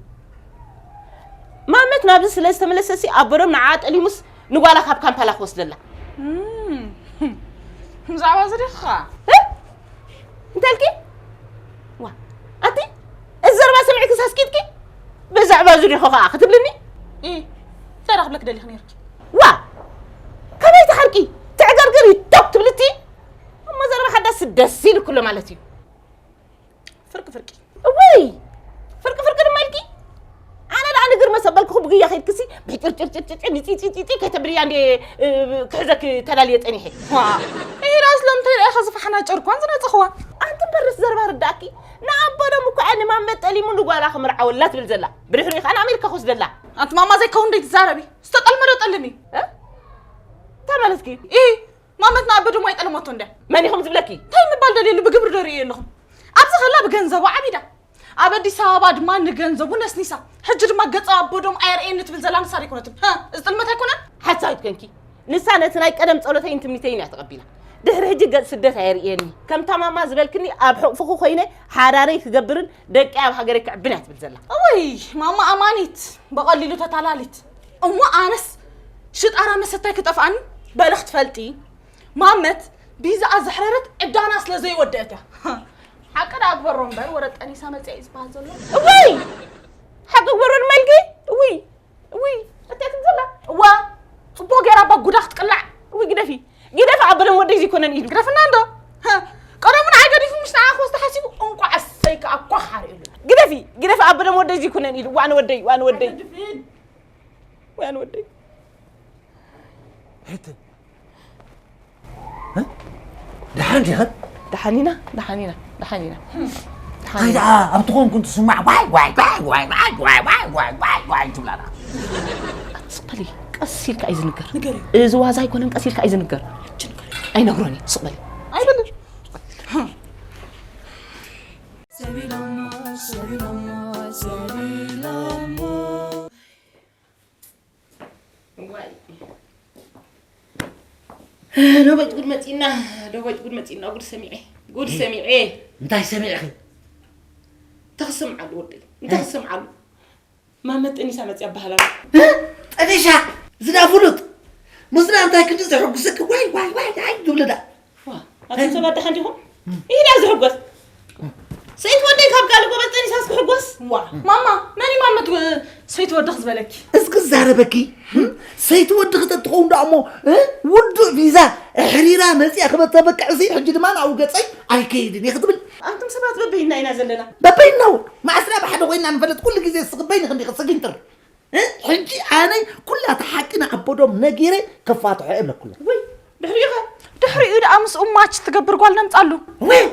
ማመት ናብዚ ስለ ዝተመለሰሲ ኣበዶም ንዓ ጠሊሙስ ንጓላ ካብ ካምፓላ ክወስደላ ብዛዕባ እዚ ዲኻ እንተልኪ ዋ ኣቲ እዚ ዘረባ ሰሚዕኪ ሳስኪትኪ ብዛዕባ እዚ ዲኹ ከዓ ክትብልኒ እንታይ ዳ ክብለክ ደሊኽ ነርኪ ዋ ከመይ ትሓርቂ ትዕገርግሪ ቶክ ትብልቲ እሞ ዘረባ ሓዳስ ደስ ኢልኩሎ ማለት እዩ ፍርቂ ፍርቂ እውይ ፍርቂ ፍርቂ ድማ ኢልኪ ኣነ ደኣ ንግርመ ሰበልክኹ ብግያ ከይድክሲ ብጭርጭርጭርጭር ንፂፂፂፂ ከይተብልያ እንዴ ክሕዘክ ተዳልየ ፀኒሐ ይራስ ለምታይ ርኣኻ ዝፈሓና ጨርኳን ዝነፅኽዋ ኣንቲ በርስ ዘርባ ርዳእኪ ንኣቦዶም እኮ እያ ንማመ ጠሊሙ ንጓላ ክምርዓወላ ትብል ዘላ ብድሕሪኡ ከዓ ንኣሜሪካ ክወስደላ ኣንቲ ማማ ዘይከውን ደይ ትዛረቢ ዝተጠልመዶ ጠልሚ እንታይ ማለትኪ ማመት ንኣበ ድማ ይጠልመቶ እንደ መን ይኹም ዝብለኪ እንታይ ምባል ደልየሉ ብግብሪ ዶ ርእየ ኣለኹም ኣብዚ ከላ ብገንዘቡ ዓቢዳ ኣብ ኣዲስ ኣበባ ድማ ንገንዘቡ ነስኒሳ። ሕጂ ድማ ገጸ ኣቦዶም ኣየርእየኒ ትብል ዘላ ንሳ ኣይኮነትን። ሃ፣ እዚ ጥልመት ኣይኮነን? ሓሳዊት ኮንኪ። ንሳ ነቲ ናይ ቀደም ጸሎተይን ትምኒተይን እያ ተቐቢላ። ድሕሪ ሕጂ ገጽ ስደት ኣየርእየኒ። ከምታ ማማ ዝበልክኒ ኣብ ሕቕፍኹ ኮይነ ሓዳረይ ክገብርን ደቀይ ኣብ ሃገረይ ክዕብን እያ ትብል ዘላ። እውይ፣ ማማ ኣማኒት፣ ብቐሊሉ ተታላሊት። እሞ ኣነስ ሽጣራ መሰታይ ክጠፍኣኒ በልኽ ትፈልጢ። ማመት ቢዛኣ ዘሕረረት ዕዳና ስለ ዘይወደአት እያ። ሓቂ ደኣ ግበሮ እምበር ወረ ጠኒሳ መጽያ እዩ ዝበሃል ዘሎ። እውይ! ሓቂ ግበሮ ድማ ኢልኪ? እውይ! እውይ! እንታይ ትብል ዘላ? እዋ! ጽቡቕ ገይራ እባ ጉዳ ክትቅላዕ። እውይ ግደፊ! ግደፊ ኣበደም ወደይ ዘይኮነን ኢሉ። ግደፍና እንዶ! ሃ! ቀደሙ ንዓይ ገዲፉ ምስ ንዓ ክወስድ ሓሲቡ እንቋዕ እሰይ ከኣ ኳሕ ኣርእየሉ። ግደፊ! ግደፊ ኣበደም ወደይ ዘይኮነን ኢሉ። ዋን ወደይ፣ ዋን ወደይ። ኣይገድፍን። ዋን ወደይ። ሕትን። እ? ደሓን ዲኸን? ደሓን ኢና፣ ደሓን ኢና፣ ደሓን ኢና። ደሓን እንታይ ኢና። ደኣ ኣብቲ ኮንኩን ትስማዕ ዋይ ዋይ ዋይ ዋይ ዋይ ዋይ ዋይ ዋይ ዋይ ዋይ ዋይ ትብላና። ስቕ በሊ፣ ቀስ ኢልካ እዩ ዝንገር። ንገሪ። እዚ ዋዛ ኣይኮነን፣ ቀስ ኢልካ እዩ ዝንገር። ሕጂ ንገሪ። ኣይነግሮን እየ፣ ስቕ በሊ። ኣይበልን። ሰቢሎሞ፣ ሰቢሎሞ፣ ሰቢሎሞ። ዋይ። ዶበጭ ጉድ መፂና፣ ዶበጭ ጉድ መፂና፣ ጉድ ሰሚዐ፣ ጉድ ሰሚዐ። እንታይ ሰሚዕኺ? እንታይ ክስምዓሉ ወደይ? እንታይ ክስምዓሉ? ማመ ጠኒሳ መፅያ ኣበሃላሉ። እ? ጠኒሻ? ዝዳ ፍሉጥ? ምስላ እንታይ ክንዲ ዘሕጉሰኪ? ዋይ፣ ዋይ፣ ዋይ፣ ዋይ፣ ዝብልዳ። ዋ፣ ኣቱም ሰባት ደሓን ዲኹም? ኢዳ ዝሕጎስ። ሰይት ወደይ ካብ ካልእ ጎበዝ ጠኒሳስ ክሕጎስ? ዋ፣ ማማ፣ መን እዩ ማመት ወ-፣ ሰይት ወድኽ ዝበለኪ? እስኪ ዛረበኪ። እም? ሰይቲ ወድኺ ተትኸውን ደኣ እሞ፣ እ? ውዱእ ቪዛ ኣሕሪራ መጺኣ ክበተበቅዕሲ፣ ሕጂ ድማ ናብኡ ገጸይ ኣይከይድን እየ ክትብል። ኣንቱም ሰባት በበይና ኢና ዘለና። በበይናው፣ መዓስና ብሓደ ኮይና ንፈልጥ፣ ኩሉ ግዜ እስኺ በይንኺ እንዲኺ ትስጊንትር። እ? ሕጂ ኣነ ኩላ እታ ሓቂ ንኣቦዶም ነጊረ ከፋትሖ እየ እብለኩ ኣለኹ። ወይ፣ ድሕሪኡ ኸ? ድሕሪኡ ደኣ ምስኡ ማች ትገብር ጓል ነምጻሉ። ወይ፣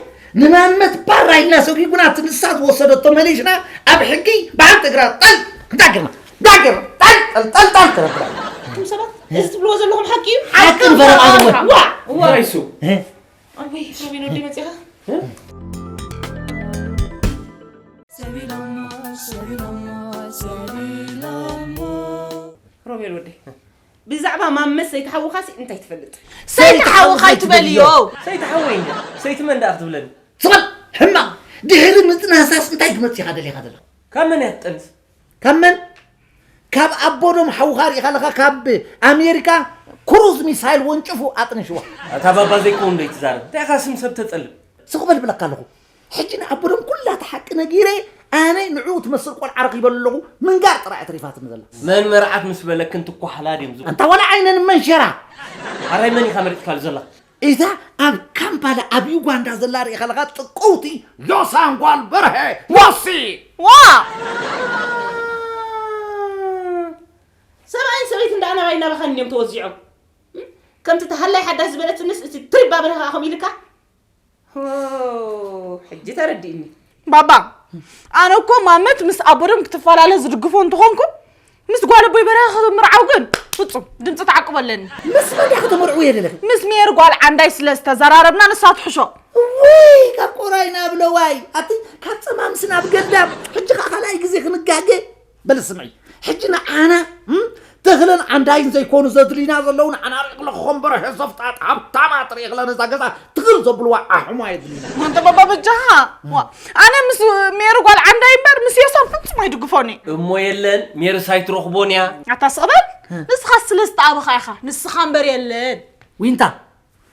ንማመት ባራ ኢልና ሰጒጉና እቲ ንሳ ዝወሰደቶ መሊስና ኣብ ሕጊ ብሓንቲ እግራ ጠል፣ ዳግርና፣ ዳግርና፣ ጠል፣ ጠል፣ ጠል፣ ጠል ትነብር ኣላ። ኣቱም ሰባት፣ እዚ ትብልዎ ዘለኹም ሓቂ እዩ? ሓቂ ንፈረቓ ንወ-፣ ዋ! ዋ! ራይሱ። እ? ኣቦይ፣ ሮቤል ወደይ መጺኻ? እ? ሰቢሎሞ፣ ሰቢሎሞ፣ ሰቢሎሞ። ሮቤል ወደይ፣ ብዛዕባ ማመስ ሰይቲ ሓውኻሲ እንታይ ትፈልጥ? ሰይቲ ሓውኻ ኣይትበልዮ። ሰይቲ ሓወይ እንድያ። ሰይቲ መን ደኣ ክትብለኒ? ስቕ በል ሕማቕ! ድሕሪ ምጥናሳስ እንታይ ክመጽእ ኢኻ ደሊኻ ዘለኻ? ካብ መን እያ ትጠንስ? ካብ መን? ካብ ኣቦዶም ሓውኻ ርኢኻ ኣለኻ? ካብ ኣሜሪካ ክሩዝ ሚሳይል ወንጭፉ ኣጥኒሽዋ። ኣታ ባባ ዘይከውን ዶ ይትዛረብ? እንታይ ኢኻ ስም ሰብ ተጸልም? ስቕ በል ብለካ ኣለኹ። ሕጂ ንኣቦዶም ኩላ እታ ሓቂ ነጊረ፣ ኣነ ንዕኡ ትመስል ቆልዓ ረኺበሉ ኣለኹ፣ ምንጋር ጥራይ እያ ተሪፋትኒ ዘላ። መን መርዓት ምስ በለክን ትኳሓላ ድዮም ዝብሉ? ኣንታ ዋላ ዓይነን መንሸራ። ኣራይ መን ኢኻ መሪጽካሉ ዘላ? እዛ ኣብ ካምፓላ ኣብ ዩጋንዳ ዘላ ርኢኻ ኣለኻ ጥቁውቲ ዮሳን ጓል በርሀ ዮሲ። ዋ! ሰብኣይን ሰበይትን ደኣ ናባይ ናባኻን እዮም ተወዚዖም። ከምቲ ተሃላይ ሓዳስ ዝበለትንስ እቲ ትሪባ በርሀ ከምኡ ኢልካ? ሆ፣ ሕጂ ተረዲእኒ። ባባ፣ ኣነ እኮ ማመት ምስ ኣቦዶም ክትፈላለ ዝድግፎ እንተኾንኩ፣ ምስ ጓል ኣቦይ በረኸ ክትምርዓው ግን ፍጹም ድምፂ ተዓቅቦ ኣለኒ። ምስ መን ዲኻ ከተመርዕው የደለኺ? ምስ ሜሪ ጓል ዓንዳይ ስለ ዝተዘራረብና ንሳ ትሕሾ። እውይ፣ ካብ ቆራይ ናብ ለዋይ፣ ኣቲ ካብ ጸማምሲ ናብ ገዳም፣ ሕጂ ኸኣ ካልኣይ ግዜ ክንጋገ። በሊ ስምዒ፣ ሕጂ ንዓና፣ እም፣ ተኽለን ዓንዳይን ዘይኮኑ ዘድልዩና ዘለዉ፣ ንዓና ርኢኽለ ክኾምበሮ ሄሶፍጣጥ ሃብታማ ትርኢ ኽለ ነዛ ገዛ ትኽል ዘብልዋ ዓሕማ የድልዩና። ኣንተ ባባ በጃኻ፣ ዋ፣ ኣነ ምስ ሜሪ ጓል ዓንዳይ እምበር ምስ ዮሳን ፍጹም ኣይድግፎን እየ። እሞ የለን፣ ሜርስ ኣይትረኽቦን እያ። ኣታ ስቕ በል፣ ንስኻ ስለ ዝተኣበኻ ኢኻ፣ ንስኻ እምበር የለን። ዊንታ፣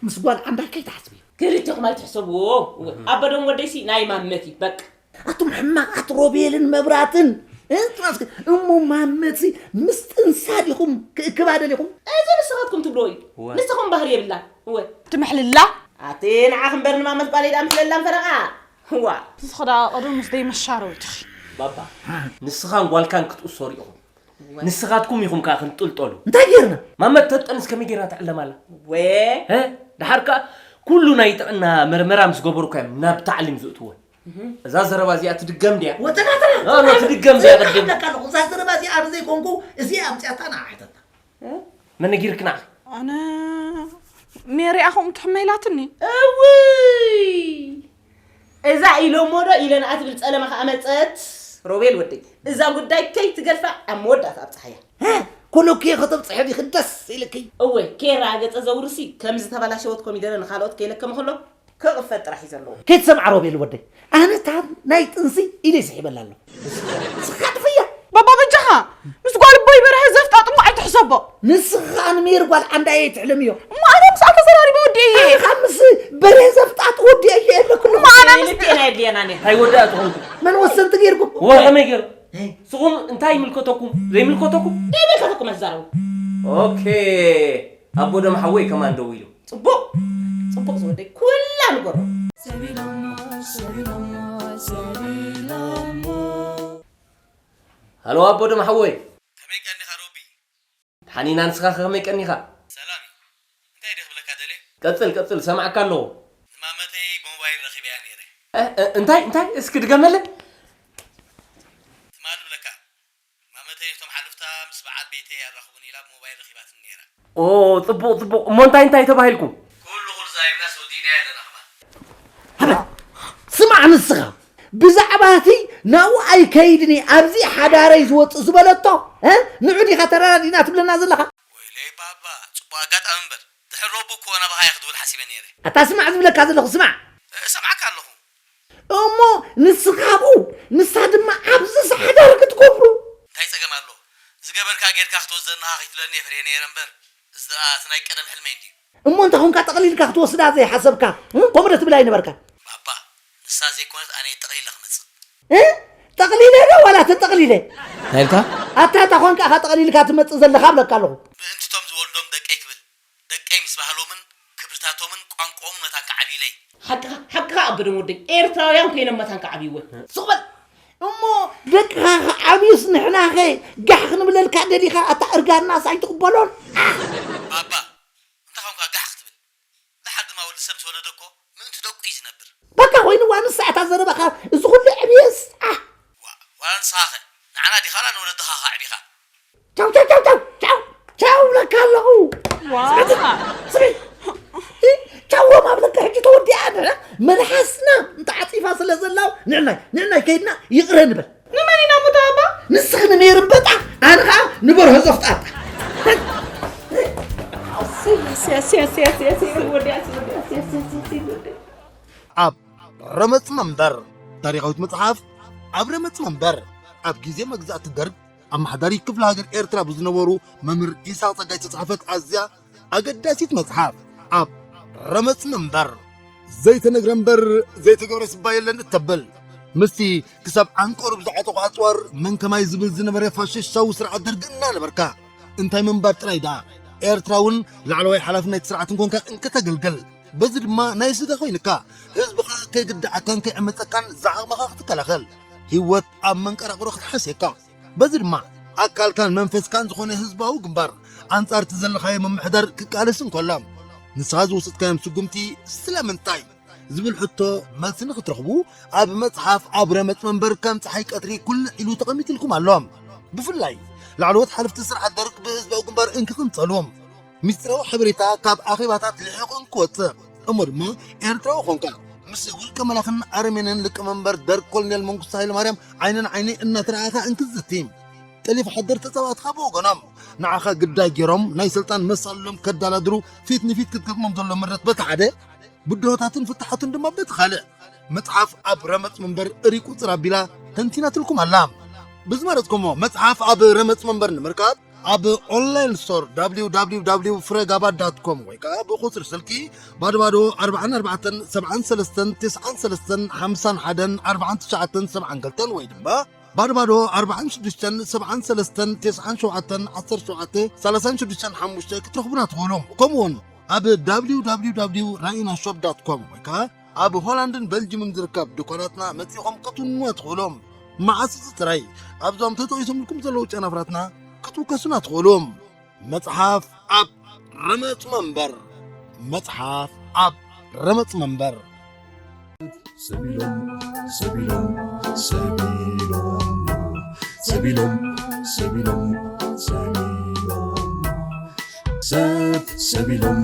ምስ ጓል ዓንዳይ ከይትሓስቢ። ክልቴኹም ኣይትሕሰብዎ። ኣበዶም ወደይሲ ናይ ማመት እዩ፣ በቃ። ኣቱም ሕማቓት ሮቤልን መብራትን፣ እ? ትማስክ-፣ እሞ ማመትሲ ምስ ጥንሳ ዲኹም ክእክባ ደሊኹም? እዚ ንስኻትኩም ትብልዎ እዩ። እወ። ንስኹም ባህሪ የብላን። እወ። ትምሕልላ? ኣቲ ንዓኺ እምበር ንማመት ጓለይ ደኣ ምሕለላን ፈረቓ። እዋ። ንስኺ ደኣ ቀደም ምስ ደይ መሻረዊት ኢኺ። ባባ፣ ንስኻን ጓልካን ክትእሰሩ ኢኹም። እወ። ንስኻትኩም ኢኹም ከኣ ክንጥልጠሉ። እንታይ ጌርና? ማመት ተጠንስ ከመይ ጌርና ትዕለማላ? ወ። እ? ደሓር ከኣ ኩሉ ናይ ጥዕና መርመራ ምስ ገበሩ እኮ እዮም ናብ ታዕሊም ዝእትወን። እዛ ዘረባ እዚኣ ትድገም ድያ? ወተናተና። ኖ፣ ኖ፣ ትድገም ድያ ቅድም? ኣለካ ኣለኹ። እዛ ዘረባ እዚኣ ኣነ ዘይኮንኩ፣ እዚኣ ኣምፅኣታ ንዓ ሕተታ። እ? መን ነጊርክ ንዓ? ኣነ ሜሪ እያ ከምኡ ትሕመ ኢላትኒ። እውይ! እዛ ኢሎሞ ዶ ኢለንኣ ትብል ጸለመ ከኣ መጸት። ሮቤል ወደይ፣ እዛ ጉዳይ ከይትገድፋ ኣብ መወዳእታ ኣብጽሓያ። ኮለኩየ ከተብጽሐ ዲኺ ደስ ኢልኪ? እወ፣ ኬራ ገጸ ዘውርሲ ከም ዝተበላሸወት ኮሚደረ ንኻልኦት ከይለከመ ከሎ ክቕፈጥ ጥራሕ እዩ ዘለዎ። ከይትሰምዓ ሮቤል ወደይ፣ ኣነ እታ ናይ ጥንሲ ኢደይ ስሒበላ ኣሎ። ስኻ ድፍያ። ባባ በጃኻ፣ ምስ ጓል ኣቦይ በርሀ ዘፍጣጥ እሞ ኣይትሕሰቦ። ንስኺ ከኣ ንሜሪ ጓል ዓንዳየ ኣይትሕለምዮ። እሞ ኣነ ምስኣ ተዘራሪበ ወዲኤ እየ። ኣነ ከኣ ምስ በርሀ ዘፍጣጥ ወዲኤ እየ ኢለኩ ኣለኹ። እሞ ኣነ ምስ ክልቴና የድልየና ኔ። እንታይ ወዳእ ትኾንኩ? መን ወሰንቲ ጌርኩም? ወ ከመይ ገይሩ? ስኹም እንታይ ይምልከተኩም? ዘይምልከተኩም? ዘይምልከተኩም ኣትዛረቡ። ኦኬ። ኣቦ ደም ሓወይ ከማን ደው ኢሉ። ጽቡቕ። ጽቡቕ ዝወደይ። ኩላ ንገሮ። ሰቢሎሞ፣ ሰቢሎሞ፣ ሰቢሎሞ። ሃሎ ኣቦ ደም ሓወይ። ከመይ ቀኒኻ ሮቢ? ሓኒና ንስኻ ከመይ ቀኒኻ? ሰላም እዩ። እንታይ ድየ ክብለካ ደልየ? ቀጽል፣ ቀጽል፣ ሰማዕካ ኣለኹ። ንማመተይ ብሞባይል ረኺበያ ነይረ። እ፣ እ፣ እንታይ፣ እንታይ? እስኪ ድገመለይ። ትማሊ ብለካ። ማመተይ ነቶም ሓለፍታ ምስ በዓል ቤተይ ኣራኽቡኒ ኢላ ብሞባይል ረኺባትኒ ነይራ። ኦ፣ ጽቡቕ፣ ጽቡቕ። እሞ እንታይ፣ እንታይ ተባሂልኩም? ኩሉ፣ ኩሉ ዛይብናስ ወዲእናዮ ኣለና ከማን። ሃበል፣ ስማዕ ንስኻ። ብዛዕባ እቲ ናብኡ ኣይከይድን እየ፣ ኣብዚ ሓዳረይ ዝወጽእ ዝበለቶ፣ እ? ንዑ ዲኻ ተረዳዲእና ትብለና ዘለኻ? ወይለይ ባባ፣ ጽቡቕ ኣጋጣሚ እምበር። ድሕሪ ረቡዕ እኮ ናባኻ እየ ክድውል ሓሲበ ነይረ። ኣታ ስማዕ ዝብለካ ዘለኹ፣ ስማዕ። እሰምዓካ ኣለኹ። እሞ ንስኻ ኣብኡ፣ ንሳ ድማ ኣብዚ ሓዳር ክትገብሩ። እንታይ ጸገም ኣሎ? ዝገበርካ ጌርካ ክትወስደኒ ኢኻ ከይትብለኒ እየ ፈርየ ነይረ እምበር፣ እዚ ደኣ እቲ ናይ ቀደም ሕልመይ እንድዩ። እሞ እንታይ ኾንካ ጠቕሊልካ ክትወስዳ ዘይሓሰብካ? እ? ከምኡ ዶ ትብል ኣይነበርካን? ባባ፣ ንሳ ዘይኮነት ኣነ እየ ጠቕሊለ ክመጽእ። እ? ጠቕሊለ ዶ ዋላ ተጠቕሊለ? እንታይ ኢልካ? ኣታ እንታይ ኾንካ ኢኻ ጠቕሊልካ ትመጽእ ዘለኻ እብለካ ኣለኹ። ምእንቲ እቶም ዝወልዶም ደቀይ ክብል፣ ደቀይ ምስ ባህሎምን ክብርታቶምን ቋንቋኦምን መታን ክዓብዩለይ። ሓቅኻ፣ ሓቅኻ ኣቦ ደም ወደይ፣ ኤርትራውያን ኮይኖም መታን ክዓብይወን። ስቕ በል። እሞ ደቅኻ ክዓብዩስ ንሕናኸ ጋሕ ክንብለልካ ደሊኻ? ኣታ እርጋንናስ ኣይትቕበሎን? ኣህ! ባባ፣ እንታይ ኾንካ ጋሕ ክትብል? ደሓር ድማ ወዲ ሰብ ምስ ወለደ እኮ ምእንቲ ደቁ እዩ ዝነብር። በቃ ኮይንዋ ንሳ እታ ዘረባኻ፣ እዚ ኩሉ ዕብየስ፣ ኣህ! ዋ-፣ ዋላ ንስኻኸ? ንዓና ዲኻ ዋላ ንወለድኻ ከዕቢኻ? ቻው፣ ቻው፣ ቻው፣ ቻው፣ ቻው፣ ቻው እብለካ ኣለኹ። ዋ። ስምዒ፣ ስምዒ። ቻው ሮማ እብለካ ሕጂ ተወዲኣ። ንሕና መልሓስና እንተዓጺፋ ስለ ዘላ፣ ንዕናይ፣ ንዕናይ ከይድና ይቕረ ንበል። ንመን ኢና እሞ ተባባ? ንስኺ ንሜሪ እምበጣ፣ ኣነ ኸኣ ንበርሆ ዘፍጣጣ። ኣሰይ፣ ኣሰይ፣ ኣሰይ፣ ወዲ፣ ኣሰይ፣ ወዲ፣ ኣሰይ፣ ኣሰይ፣ ኣሰይ፣ ኣሰይ፣ ወዲ። ኣብ ረመጽ መንበር፣ ታሪኻዊት መጽሓፍ ኣብ ረመጽ መንበር። ኣብ ግዜ መግዛእቲ ደርግ ኣመሓዳሪ ክፍለ ሃገር ኤርትራ ብዝነበሩ መምህር ኢሳቕ ጸጋይ ዝተጻሕፈት ኣዝያ ኣገዳሲት መጽሓፍ ኣብ ረመጽ መንበር። ዘይተነግረ እምበር ዘይተገብረ ስባ የለን እተብል፣ ምስቲ ክሳብ ዓንቀሩ ብዝዓጠቑ ኣጽዋር መን ከማይ ዝብል ዝነበረ ፋሽስታዊ ስርዓት ደርግ እናነበርካ፣ እንታይ ምንባር ጥራይ ደኣ፣ ኤርትራ እውን ላዕለዋይ ሓላፍነት ስርዓት እንኮንካ እንከተገልግል፣ በዚ ድማ ናይ ስጋ ኮይንካ፣ ህዝብኻ ከይግድዓካን ከይዕመጸካን ዝዓቕምኻ ክትከላኸል፣ ህይወት ኣብ መንቀራቕሮ ክትሓስየካ። በዚ ድማ ኣካልካን መንፈስካን ዝኾነ ህዝባዊ ግንባር ኣንጻር እቲ ዘለኻዮ ምምሕዳር ክቃለስ እንከሎ፣ ንስኻ ዝወሰድካዮም ስጉምቲ ስለምንታይ ዝብል ሕቶ መልሲ ንኽትረኽቡ ኣብ መጽሓፍ ኣብ ረመጽ መንበር ከም ጸሓይ ቀትሪ ኩልዕ ኢሉ ተቐሚጥልኩም ኣሎ። ብፍላይ ላዕለዎት ሓለፍቲ ስርዓት ደርግ ብህዝባዊ ግንባር እንክቕንጸሉ፣ ሚስጥራዊ ሓበሬታ ካብ ኣኼባታት ልሒቑ እንክወጽእ፣ እሞ ድማ ኤርትራዊ ኾንካ ምስ ውልቀ መላኽን ኣረሜንን ሊቀመንበር ደርግ ኮሎኔል መንግስቱ ሃይለማርያም ዓይኒ ንዓይኒ እናተረኣኻ እንክትዝቲ፣ ጠሊፍ ሓደር ተጻዋትኻ ብወገኖም ንዓኻ ግዳይ ገይሮም ናይ ስልጣን መሳልሎም ከዳላድሩ ፊት ንፊት ክትገጥሞም ዘሎ ምረት በቲ ሓደ፣ ብድሆታትን ፍታሓቱን ድማ በቲ ካልእ፣ መጽሓፍ ኣብ ረመጽ መንበር እሪ ቁጽር ኣቢላ ተንቲናትልኩም ኣላ። ብዝመረጽኩሞ መጽሓፍ ኣብ ረመጽ መንበር ንምርካብ ኣብ ኦንላይን ስቶር ደብሊው ደብሊው ደብሊው ፍረጋባ ዳት ኮም ወይ ከኣ ብቁጽሪ ስልኪ ባዶ ባዶ ኣርብዓን ኣርባዕተን ሰብዓን ሰለስተን ትስዓን ሰለስተን ሓምሳን ሓደን ኣርብዓን ትሽዓተን ሰብዓን ክልተን ወይ ድማ ባዶ ባዶ ኣርብዓን ሽዱሽተን ሰብዓን ሰለስተን ትስዓን ሸውዓተን ዓሰርተ ሸውዓተ ሰላሳን ሽዱሽተን ሓሙሽተ ክትረኽቡና ትኽእሉ። ከምኡውን ኣብ ደብሊው ደብሊው ደብሊው ራኢና ሾፕ ዳት ኮም ወይ ከኣ ኣብ ሆላንድን በልጅምን ዝርከብ ድኳናትና መጺኹም ክትውንዋ ትኽእሉ። መዓስ እዚ ጥራይ ኣብዞም ተጠቒሶምልኩም ዘለዉ ጨናፍራትና ክትውከሱና ትኽእሉ። መጽሓፍ ኣብ ረመጽ መንበር። መጽሓፍ ኣብ ረመጽ መንበር። ሰቢሎም፣ ሰቢሎም፣ ሰቢሎም፣ ሰቢሎም፣ ሰቢሎም፣ ሰቢሎም፣ ሰብ፣ ሰቢሎም፣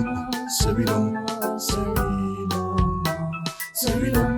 ሰቢሎም፣ ሰቢሎም፣ ሰቢሎም፣